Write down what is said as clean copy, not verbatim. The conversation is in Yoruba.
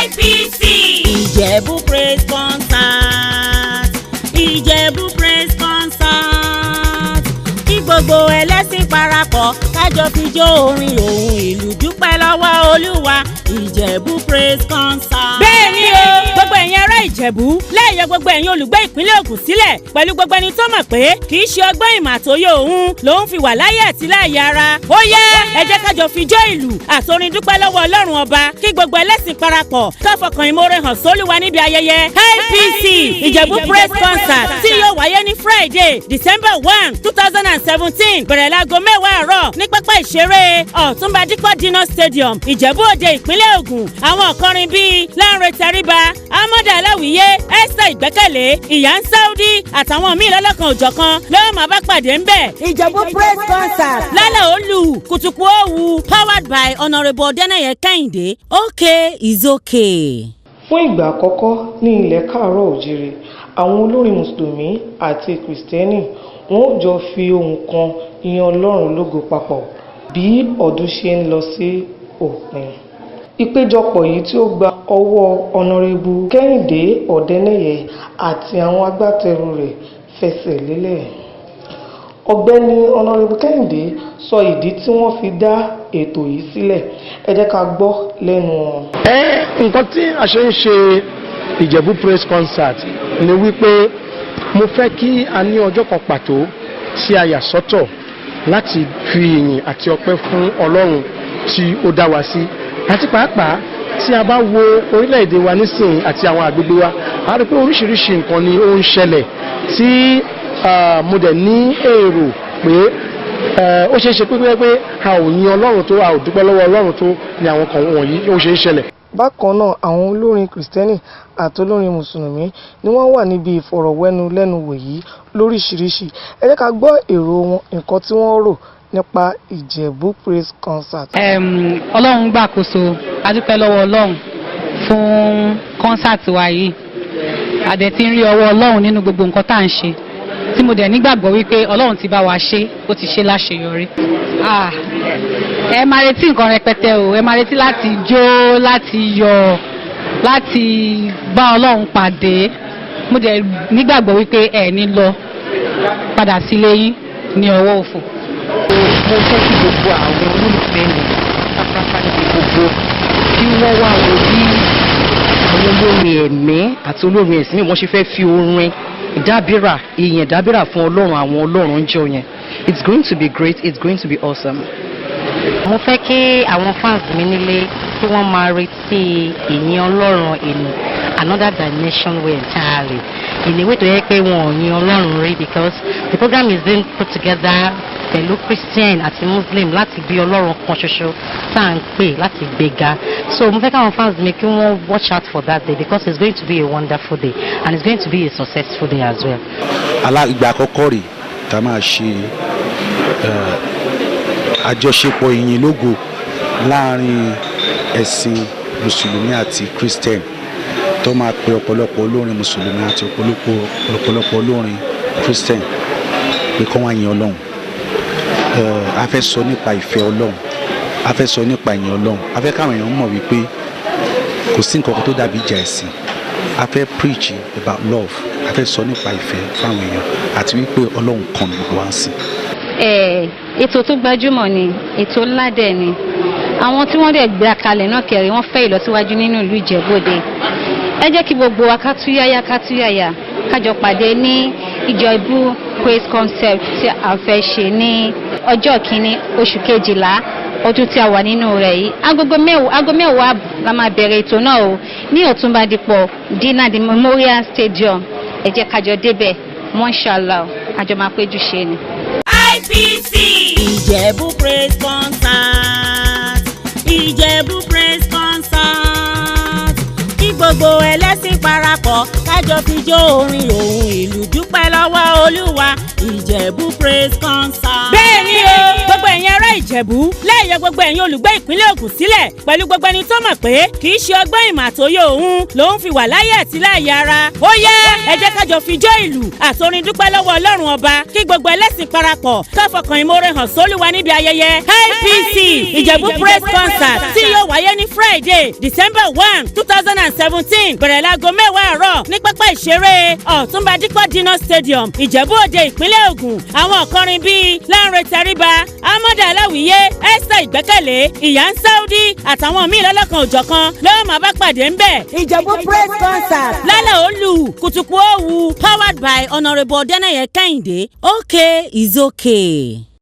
IPC. Ìjẹ̀bú Praise Concert, Ìjẹ̀bú Praise Concert, kí gbogbo ẹlẹ́sìn parapọ̀ kájọ fi jó orin òun ìlú dúpẹ́ lọ́wọ́ Olúwa. Ìjẹ̀bú Praise Concert. Bẹ́ẹ̀ ni o, gbogbo ẹ̀yin ará Ìjẹ̀bú lẹ́yìn, gbogbo ẹ̀yin olùgbé ìpínlẹ̀ Ògùn sílẹ̀ pẹ̀lú gbogbo ẹni tó mọ̀ pé kì í ṣe ọgbọ́n ìmọ̀ àtòyé òun lòun fi wà láyé àti láàyè ara. Ó yá, ẹ jẹ́ kájọ fi jó, ìlú àtorin dúpẹ́ lọ́wọ́ Ọlọ́run Ọba, kí gbogbo ẹlẹ́sìn parapọ̀ ká fọkàn ìmoore hàn sólúwa níbi ayẹyẹ IPC Ìjẹ̀bú Praise Concert tí yóò wáyé ní Friday, December 1, 2017, bẹ̀rẹ̀ láago 10 àárọ̀ ní pápá ìṣeré Ọ̀túnba Dípọ̀ Dínà Stadium, Ìjẹ̀bú Òde, ìpínlẹ̀ Ògùn. Àwọn ọ̀kọrin bíi Lánrẹ Tẹríba, Amọ́dà Aláwìyé, Esther Ìgbẹ́kẹ̀lé, Ìyá ń Sáúdí àtàwọn míì lọ́lọ́kan òjọ̀kan lọ́wọ́ máa bá pàdé ńbẹ̀. Ìjẹ̀bú Praise Concert lálẹ́ òòlù kùtùkù òwú, powered by Honourable Ọ̀dẹ́nẹ̀yẹ Kẹ́hìndé. Okay is okay. Fún ìgbà àkọ́kọ́ ní ilẹ̀ Káàárọ̀ Oòjíire, àwọn olórin Mùsùlùmí àti Kìrìsìtẹ́nì wọn ó jọ fi ohùn kan yin Ọlọ́run lógo papọ̀ bí ọdún ṣe ń lọ sí òpin. Ìpéjọpọ̀ yìí tí ó gba ọwọ́ Ọ̀nàrẹ́bù Kẹ́hìndé Ọ̀dẹ́nẹ́yẹ àti àwọn agbátẹrù rẹ̀ fẹsẹ̀ lélẹ̀. Ọ̀gbẹ́ni Ọ̀nàrẹ́bù Kẹ́hìndé sọ ìdí tí wọ́n fi dá ètò yìí sílẹ̀. Ẹ jẹ́ ká gbọ́ lẹ́nu wọn. Ẹ nǹkan tí a ṣe ń ṣe Ìjẹ̀bú Praise Concert ni wípé mo fẹ́ kí a ní ọjọ́ kan pàtó tí a yà sọ́tọ̀ láti fi ìyìn àti ọpẹ́ fún Ọlọ́run tí ó dá wa sí, àti pàápàá tí a bá wo orílẹ̀-èdè wa nísìnyí àti àwọn àgbègbè wa, a rí pé oríṣiríṣi nǹkan ni ó ń ṣẹlẹ̀ tí mo dẹ̀ ní èrò pé ó ṣeé ṣe pé pé a ò yin Ọlọ́run tó, a ò dúpẹ́ lọ́wọ́ Ọlọ́run tó ní àwọn kan wọ̀nyí ó ṣe ń ṣẹlẹ̀. Bákan náà, àwọn olórin Kìrìsìtẹ́nì àti olórin Mùsùlùmí ni wọ́n wà níbi ìfọ̀rọ̀wánilẹ́nuwò yìí lóríṣiríṣi. Ẹ jẹ́ ká gbọ́ èrò wọn, nǹkan tí wọ́n rò nípa Ìjẹ̀bú Praise Concert. Ọlọ́run gbàkóso. A dúpẹ́ lọ́wọ́ Ọlọ́run fún concert wa yìí. A dẹ̀ ti ń rí ọwọ́ Ọlọ́run nínú gbogbo nǹkan tá à ń ṣe, tí mo dẹ̀ nígbàgbọ́ wípé Ọlọ́run ti bá wa ṣe, ó ti ṣe láṣeyọrí. Ah, ẹ máa retí nǹkan rẹpẹtẹ o. Ẹ máa retí láti jó, láti yọ̀, láti bá Ọlọ́run pàdé. Mo dẹ̀ nígbàgbọ́ wípé ẹ ní lọ padà sílé yín ní ọwọ́ òfò. Mo fẹ́ kí gbogbo àwọn olólùfẹ́ mi pátápátá níbi gbogbo kí wọ́n wá wo bí àwọn olórin ẹ̀mí àti olórin ẹ̀sìn mi wọ́n ṣe fẹ́ fi orin dábìrà, ìyẹn dábìrà fún Ọlọ́run àwọn ọlọ́run jọ yẹn. It's going to be great. It's going to be awesome. Mo fẹ́ kí àwọn fans mi nílé kí wọ́n máa retí ìyìn Ọlọ́run in another dimension way entirely, in a way tó yẹ pé wọn ò yin Ọlọ́run rí, because the program is being put together pẹ̀lú Christian àti Muslim láti gbé Ọlọ́run kan ṣoṣo tá à ń pè láti gbéga. So mo fẹ́ káwọn fans mi kí wọ́n watch out for that day, because it's going to be a wonderful day and it's going to be a successful day as well. Alá ìgbà àkọ́kọ́ rè tá a máa ṣe àjọṣepọ̀ ìyìn lógo láàrin ẹ̀sìn Mùsùlùmí àti Christian, tó máa pe ọ̀pọ̀lọpọ̀ olórin Mùsùlùmí àti ọ̀pọ̀lọpọ̀ olórin Christian pé kọ́ wá yin Ọlọ́run. A fẹ́ sọ nípa ìfẹ́ Ọlọ́run, a fẹ́ sọ nípa ìyìn Ọlọ́run. A fẹ́ káwọn èèyàn mọ̀ wípé kò sí nǹkan kan tó dàbí ìjà ẹ̀sìn. A fẹ́ preach about love. A fẹ́ sọ nípa ìfẹ́ fáwọn èèyàn àti wípé Ọlọ́run kan ní gbogbo wa ń sìn. Ètò tó gbajúmọ̀ ni, ètò ńlá dẹ̀ ni. Àwọn tí wọ́n dẹ̀ gbé kalẹ̀ náà kẹrin, wọ́n fẹ́ ìlọsíwájú nínú ìlú Ìjẹ̀bú-Òde. Ẹ jẹ́ kí gbogbo wa ká túyáyá, ká túyáyá, kájọ pàdé ní Ìjẹ̀bú Praise Concert tí a fẹ́ ṣe ní ọjọ́ 1 oṣù 12 ọdún tí a wà nínú rẹ̀ yìí. Aago 10 la máa bẹ̀rẹ̀ ètò náà o ní Ọ̀túnba Dípọ̀ Dínà the Memorial Stadium. Ẹ jẹ́ kájọ débẹ̀. Mọ́ṣálá, àjọ máa péjú ṣe ni. IPC. Ìjẹ̀bú Praise Concert, Ìjẹ̀bú Praise Concert, kí gbogbo ẹlẹ́sìn parapọ̀ kájọ fi jó orin òun ìlú dúpẹ́ lọ́wọ́ Olúwa. Ìjẹ̀bú Praise Concert. Bẹ́ẹ̀ ni o, gbogbo ẹ̀yin Ará Ìjẹ̀bú, lẹ́yìn gbogbo ẹ̀yin olùgbé ìpínlẹ̀ Ògùn sílẹ̀, pẹ̀lú gbogbo ẹni tó mọ̀ pé kì í ṣe ọgbọ́n ìmọ̀ àtòyé òun lòun fi wà láyé àti láàyè ara. Ó yá, ẹ jẹ́ ká jọ fi jó, ìlú àtorin dúpẹ́ lọ́wọ́ Ọlọ́run Ọba, kí gbogbo ẹlẹ́sìn parapọ̀ ká fọkàn ìmoore hàn sólúwa níbi ayẹyẹ IPC Ìjẹ̀bú Praise Concert tí yóò wáyé ní Friday, December 1, 2017, bẹ̀rẹ̀ láago 10 àárọ̀ ní pápá ìṣeré Ọ̀túnba Dípọ̀ Dínà Stadium, Ìjẹ̀bú Òde, ìpínlẹ̀ Ògùn. Àwọn ọ̀kọrin bíi Lánrẹ Tẹríba, Amọ́dà Aláwìyé, Esther Ìgbẹ́kẹ̀lé, Ìyá ń Sáúdí àtàwọn míì lọ́lọ́kan òjọ̀kan lọ́wọ́ máa bá pàdé ńbẹ̀. Ìjẹ̀bú Praise Concert lálẹ́ òòlù kùtùkù òwú, powered by Honourable Ọ̀dẹ́nẹ̀yẹ Kẹ́hìndé. Okay is okay.